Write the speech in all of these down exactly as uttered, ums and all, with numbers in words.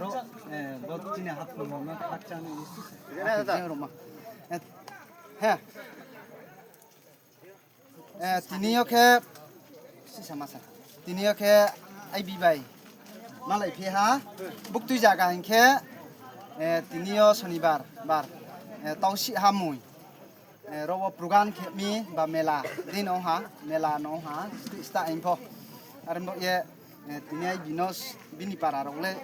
Ro, eh, bo chini hapung rao no khakchang ni isi se. Hapung rao ma. Eh, he. Eh, tini yo khe, sisa masa. Tini yo khe I B bai malai phi ha. Buktui zaga hing khe, eh, tini yo Sonibar, bar. Eh, tausi ha mui. Eh, ro wo program khe mi ba mela, din ong ha, mela no ong ha, sti sta ing pho. Are bo ye, eh, tini I B no s-, bini para rao le,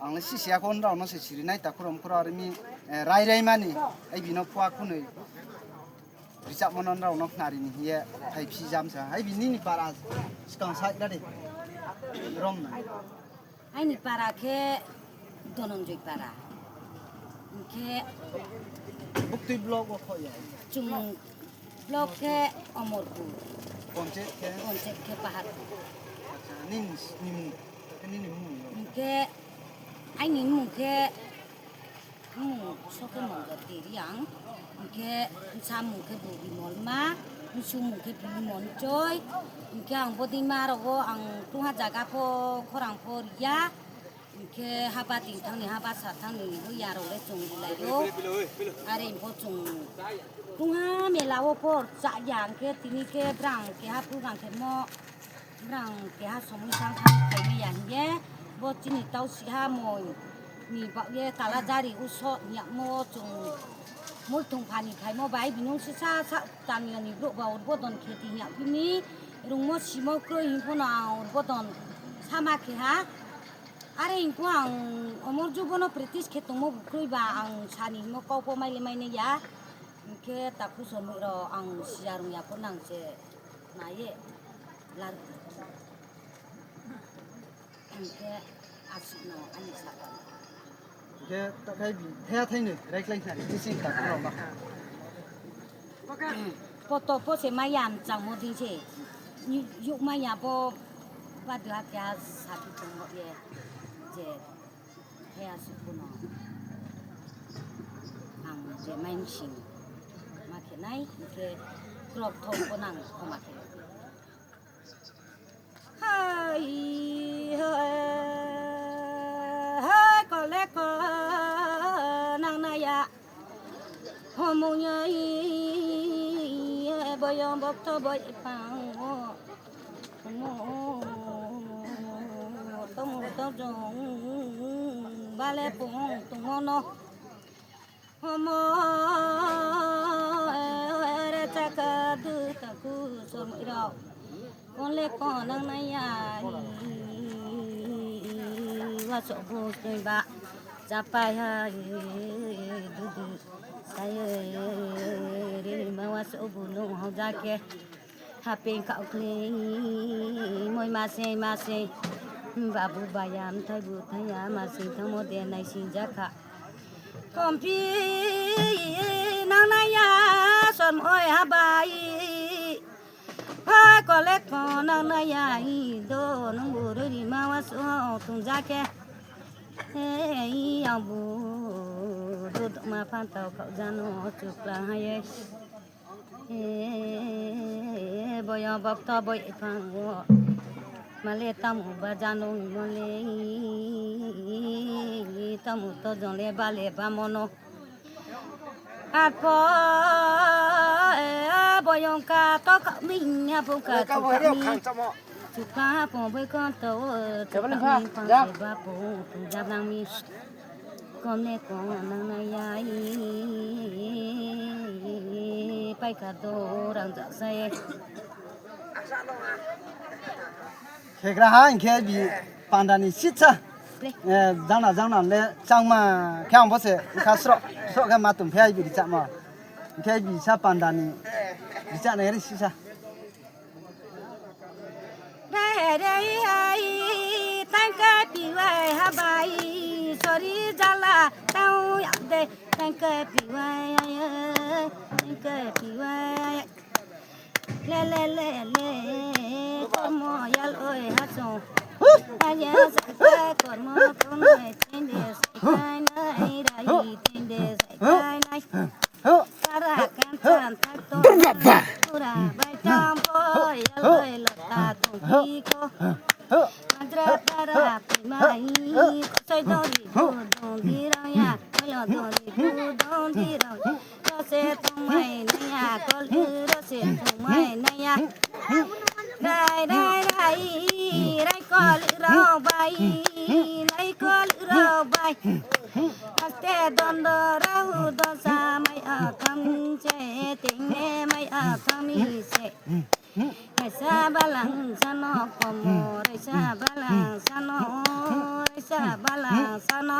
ang le sisi ya kho nrao no se siri nai, takhu rao mkhu rao are mi, eh, rai rai mani, I B no phua khunoi. Richamo no nrao no khnari ni hing ye, hai phi jam sa. Hai bi nini para skang sa ira de. Rom na. Aini para khe Dhananjoy para. Hing khe Buktui block wo kho ya. Chung block khe Omorpur. Panchayat khe? Panchayat khe Paharpur. Acha, nini, nini, nini mung yo? Hing khe aini mung khe Mung so khe Monjoti Reang, hing khe bsa mung khe Bubimol ma, bsu mung khe Bimol Choi, hing khe ang bodei ma rao wo ang krungha zaga pho khorang pho ri ya, hing khe haba ting thanng ni, haba sa thanng ni, hoiya rao le chung rilai ou, are pho chung krungha mela wo pho rcha ya, hing khe tini khe brang keha program khemo, Brang keha somoi tang tang phaimai ya hing ye, bo chini tausi ha moi ni baoh ye Kalajari usoh hing yagmo chung Multhung pha ni phaimo bai binung sisa sa tang ya ni brouh ba udbodon khe ti hing yag phi mi, rungmo simo kroi hing pho no ang udbodon sama khe ha. Are hing pho ang omor jubo no practice khe tongmo bu kroi ba ang sa ni hingmo kau pho mai le mai nai ya. Hing khe takhu somoi rao ang siya rung ya pho nang se nai ye lar. Hing khe asuh no ani saka. Hing khe takhai bi thaya thai noi raikhlai sa ni sing takhu rao ba. Poto pho se mai ya mchangmo dei se. Yug mai ya bo ba dua khe ha sa phi tongmo ye. Je He asuh pho no ang je mai msing ma khe nai, hing khe krok thong pho nang khoma khe nai. Hai, hai, hai, kole ko nang nai ya. Homung ya, boyong bokto boi pang o. Tongmo tong jong bale pung tongmo no. Homo re chaka du takhu somoi rao. Kon le kon nang nai ya. Wasoh bu noi ba. Chapai ha du du. Sai re ma wasoh bu nung hao ja khe. Hapeng khaoh khle, moi masei masei. Babu baya, mthai bu thai ya, masei thanngmo de naising jakha. Komphi nangnai ya, somoi habai. Hai kole ko nangnai ya, i do nung bu roi rima wasoh thung ja khe. Hei, ang bu dudukma phantao khaoh jano chuklang hai ye. He, boyong bokto boi phang wo. Male tamu ba jano mole. Tamu to jong le bale ba mono. Arpho, e, boyong ka to khaoh mi, apho ka to khaoh mi. Chukha pho boi kon to, chukha mi phang se ba pho, thung jablang mi. Kom ne kom nang nai ya, i, paikha do rang jak sa ye. Khegra ha hing khe bi panda ni sitsa. Eh, jangna jangna le changma khe ang bo se bkha sroh sroh khe ma tong phi ai bi ri chamo. Hing khe bi sa panda ni ri cha nai ri sisa. Re, re, ai, tangka piwai habai, sori jala, tau yak de, tangka piwai, ai, ai, tangka piwai. Le, le, le, le, kormo yal oi hasong. Aya saka kormo konoi tende sai kai nai, rai tende sai kai nai. Para kan chan thak to. Pura bai tam poi, yal bai lota tong ki ko. Mandra para pi mai, kosoi Dori phu dong di rao ya, koilo dori phu dong di rao. Rao se tongmai nai ya, kol rao se tongmai nai ya. Rai rai rai, rai kol rao bai, rai kol rao bai. Aste dondo rao dosa mai akham se, tingne mai akham se. Raisa balang sano komo, raisa balang sano, raisa balang sano.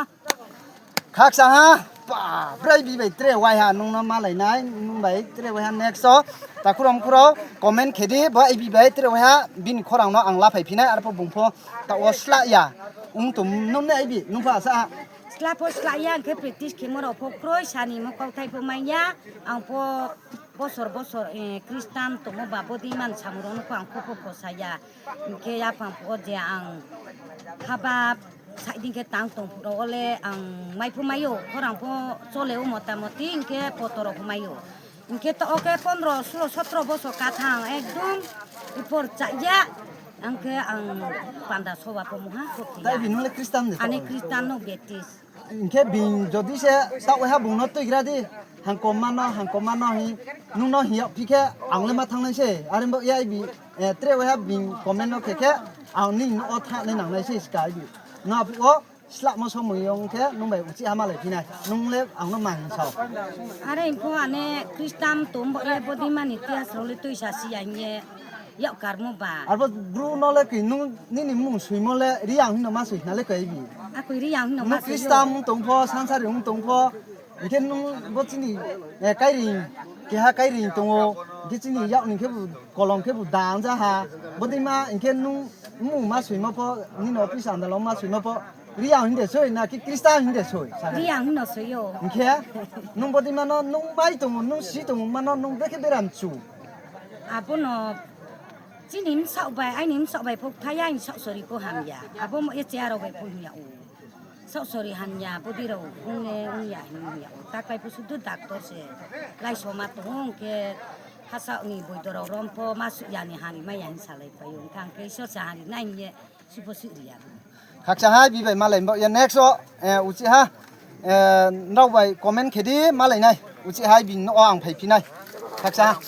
Khaksa ha, pa, brai bi bai tre waiha nung no malai nai, nung bai tre waiha next o. Takhu rao mkhu rao comment khe di, bo ibi bai tre waiha bini khorang no ang laphai phi nai, arpho bung pho taoh wo slah ya. Ong tong nung ne ibi, nung pho asa ha. Sla pho slah ya, hing khe practice khemo rao pho kroi, sani mo kauthai pho mai ya, ang pho bosor bosor, eh, Christian tongmo ba bodei man samung rao no pho ang pho pho khosa ya. Hing khe yaphang phuh wo je ang haba saih dei khe tang tong phuh rao wo le ang mai pho mai ou, khorang pho chole ou motamoti, hing khe poto rao pho mai ou. Hing khe taoh wo khe pondro, sulo, sotro bosor kathang ekdom ipor chah ya. Ang khe ang panda soba pho mungha pho phi ya. Ani Christian no Baptist. Hing khe bini jodi se taoh waiha bung no tuigra di, hangkom ma no, hangkom ma no hing, nung no hing yag phi khe ang le ma thanng nai se. Are bo ya ibi, eh, tre waiha bini comment no khe khe ang nini no o thanng nai nang nai se ska ibi. No aphuh wo slahmo somoi yo ong khe nung bai uchih ha malai phi nai, nung le ang no ma hing sao. Are hing pho ane Christian tong bo ye bodei mani tias rao le tuisa si ya hing ye yak karmo ba. Arbo Bru no le koi nung nini mmung soimo le Reang hing no ma soi na le koi ibi. Akoi Reang hing no ma soi yo. Nung Christian ong tong pho, sansari ong tong pho, hing khe nung bo chini, eh, kairing, keha kairing tong ou, hing khe chini yak ni khebu kolom khebu dang ja ha, bodei ma hing khe nung mmung ma soimo pho, nini office andal wo ma soimo pho, Reang hing de soi, na khe Christian hing de soi? Reang hing no soi ou. Hing khe nung bodei ma no, nung mai tong ou, nung si tong ou ma no, nung brekhe bera mchu? Abo no chini bsaoh bai, aini bsaoh bai pho kthai ya, aini saohsori pho hamya. Abo mo ye cheya rao bai pho hing ya ou. Saohsori hamya, bodei rao ong ye ong ya hing hing ya ou. Taklai pho sudu doctor se láisoma tong ou, hing khe hasaoh ni boido rao rom pho ma suh ya ni hamri mai ya hing salaipai ou. Hing khe ang khe Isor se hamri nai hing ye, si pho suh ri ya. Khakcha ha, bi bai malai bo ye next o, eh, uchih ha, eh, nrao bai comment khe di malai nai. Uchih ha bini no o ang phaiphi nai. Khakcha ha.